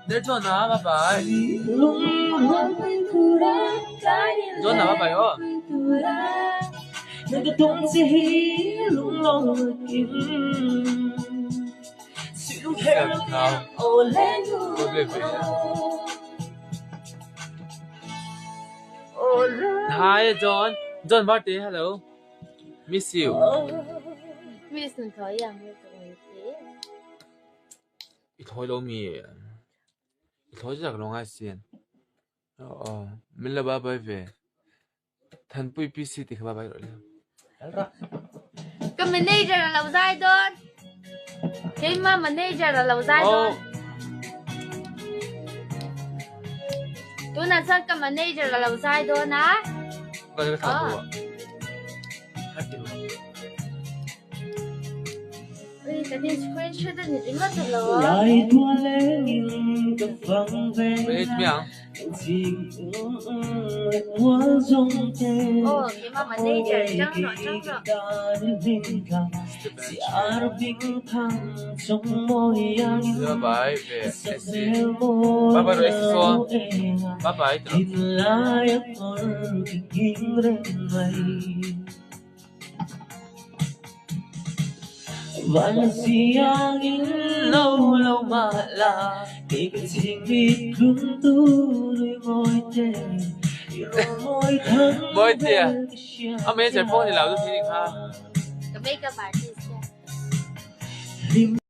Del John ah bye bye. John ah bye bye aw. Hi John. John Marty, hello. Miss you. Miss nun thawi ang I thawi lo mi. I thawi jak lo ngai sin. Oh, min la ba bai ve. Thanpui PC ti kha ba bai ro le. Ka manager a lo zai dawn. Keima manager a lo zai dawn. Tunah chuan ka manager a lo zai dawn a. Ka ka thlah bu. Ui, kan in screenshot a ni ringawt a lo. Wait, miang. Aw, keima manager chang rawh chang rawh. Bye bye ve SC. Bye bye ro SC so. Bye bye tro. Mawitea, a manager pawh ni lo chu thei ni kha. Ka makeup artist hian.